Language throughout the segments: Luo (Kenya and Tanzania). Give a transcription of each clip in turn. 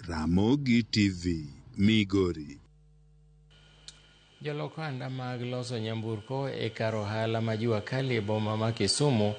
Ramogi TV, Migori. Jolok ohanda mag loso nyamburko e kar ohala ma Jua Kali e boma ma Kisumu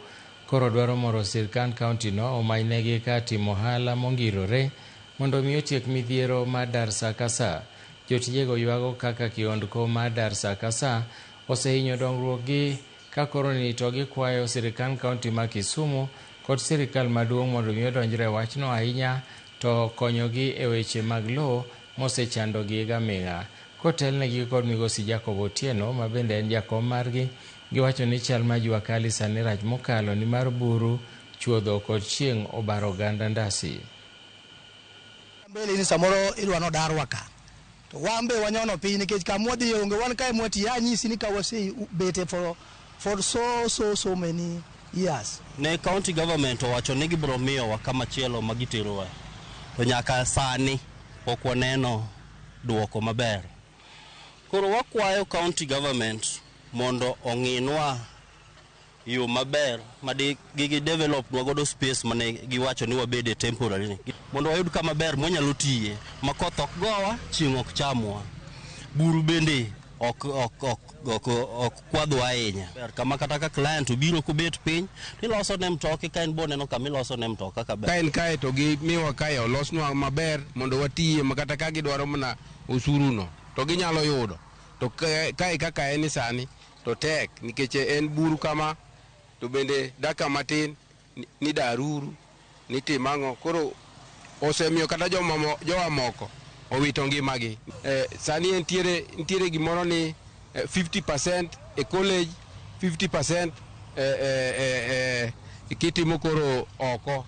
koro dwaro moro sirkand kaunti no omanynegi kar timo ohala mongirore mondo mi otiek midhiero mar dar saa ka saa. Jotijego ywago kaka kihondko mar dar saa ka saa osehinyo dongruok gi ka koro ni to gikwayo sirkand kaunti ma Kisumu kod sirkal maduong' mondo mi odonjre e wachno ahinya to konyogi e weche mag lowo mosechandogi gaming'a. Kotelnegi kod migosi Jacob Otieno ma bende en jakom margi, giwacho ni chal mar Jua Kali sani rach mokalo nimar buru, chuodho kod chieng' obaro oganda ndasi. Mbele ni samoro idwa nodarwa ka to wan be wanyono piny nikech kama wadhiye onge wan kae mwatiye anyisi ni ka wasebete for so so so many years. Ne county government owacho ni gibiro miyowa kama chielo ma giterowa to nyaka sani pok waneno duoko maber. Koro wakwayo county government mondo ong'inwa yo maber ma gi develop nwa godo space mane giwacho ni wabede temporary ni mondo wayud kama ber mwanyalo tiye ma koth ok gowa, chieng' ok chamwa, buru bende ok ok ok ok ok kwadhwa ahinya. Ber kama kata ka client obiro kobet piny tiloso ne mtoke ka en bo neno kama iloso ne mtoka kaber. Ka en kae to gimiwa kae olosnwa maber mondo watiye ma kata ka gidwaro mana osuru no to ginyalo yudo. To kae kaka en sani to tek nikech en buru kama to bende dakika matin ni daruru ni tim ang'o koro osemiyo kata jowa moko owito ngimagi. Sani nitiere gimoro ni 50% e college, 50% kitimo koro oko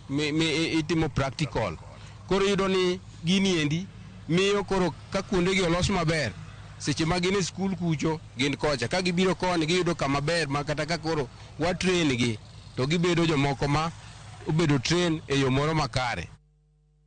itimo practical. Koro iyudo ni gini endi miyo koro ka kuondegi olos maber seche ma gin e skul kucho gin kocha ka gibiro koni giyudo kama ber ma kata ka koro wa train gi to gibedo jomoko ma obedo train e yo moro makare.